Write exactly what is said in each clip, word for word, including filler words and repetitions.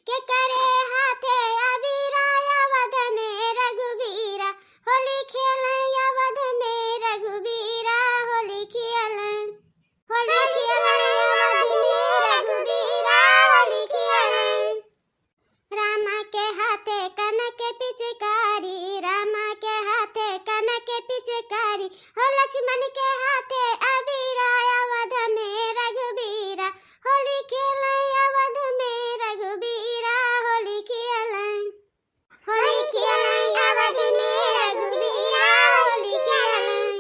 के करे हाथे अबीरा अवध में रघुबीरा, होली खेलें अवध में रघुबीरा, होली खेलें, होली खेलें अवध में रघुबीरा, होली खेलें। रामा के हाथे कनक पिचकारी, रामा के हाथे कनक पिचकारी, हो लक्ष्मण के हाथे अबीरा अवध में रघुबीरा, होली खेलें अवध में रघुबीरा, होली खेलें, होली खेलें अवध में रघुबीरा, होली खेलें,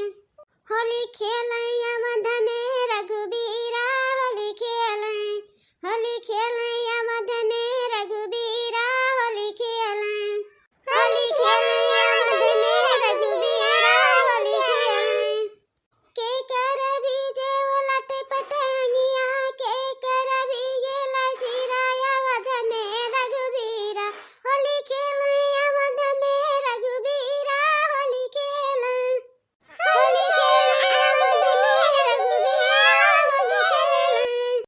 होली खेलें अवध में रघुबीरा, होली खेलें, होली खेलें अवध में रघुबीरा, होली खेलें, होली खेलें अवध में रघुबीरा, होली खेलें। के कर बीजे उलट पटंगिया, के कर बीजे लसीरा अवध में रघुबीरा, होली खेलें अवध में रघुबीरा, होली खेलें, होली खेलें अवध में रघुबीरा, होली खेलें।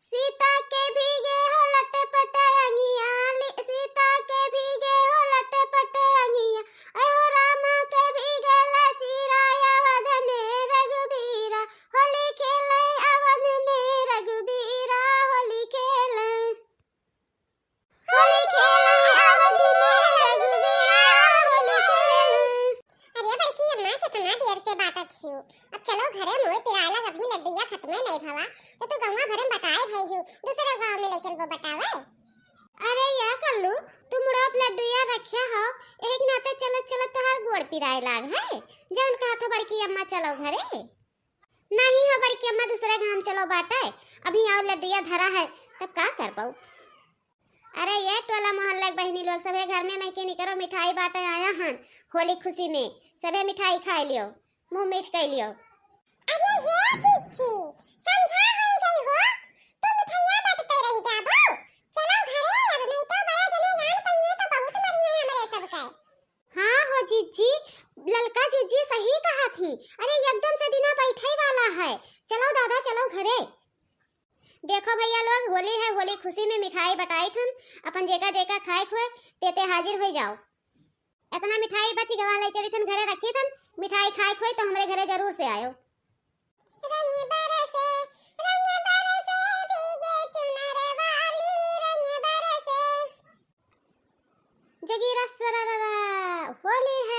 सीता के भीगे हो लटपट अंगिया, ली-, सीता के भीगे हो लटपट अंगिया, ऐ हो रामा के भीगे लचीरा अवध में रघुबीरा, होली खेलें अवध में रघुबीरा, होली खेलें, होली खेलें अवध में रघुबीरा, होली खेलें। अरे बड़की अम्मा, कितना देर से बाटत हियो, अब चलो घरे, मोर पिराए लाग, अभी लड्डुइया खत्मे नहीं भवा, तो तू गौवा भरे में बटाए भई हियो, दूसरे गाँव में ले चलबो बटावे। अरे या कल्लू, तू मुड़वा पे लड्डुइया रखे हो, एक नाते चलत चलत तोहार गोड़ पिराए लाग है, जौन कहत हो बड़की अम्मा चलो घरे। नहीं हो बड़की अम्मा, दूसरे गाँव चलो बाटे, अभी और लड्डुइया धरा है, तब का कर पाऊ। अरे ये टोला मोहल्ला के बहिनी लोग, सभे घर में मइके निकरो, मिठाई बाटे आया हन होली खुशी में, सभे मिठाई खाए लियो, मुँह मीठ कइ लियो। अरे हे जिज्जी, संझा होई गई हो, तू मिठाइया बांटते रह जाबो। चलो घरे अब, नहीं तो बड़ा जने जान पइहे तो बहुत मरिहे हमरे सबके। हाँ हो जिज्जी, ललका जिज्जी सही कहत ही। अरे एकदम से दिना बैठे वाला है। चलो दादा, चलो घरे। देखो भैया लोग, होली है, होली खुशी में मिठाई बटाई थन, अपन जेका जेका खाए खोए, तेते हाजिर हो जाओ। इतना मिठाई बची गवा ले चली थन घरे रखी थन, मिठाई खाए खोए तो हमरे घरे जरूर से आयो। रंग बरसे, रंग बरसे, भीगे चुनर वाली, रंग बरसे। जगीरा सरररा, होली है।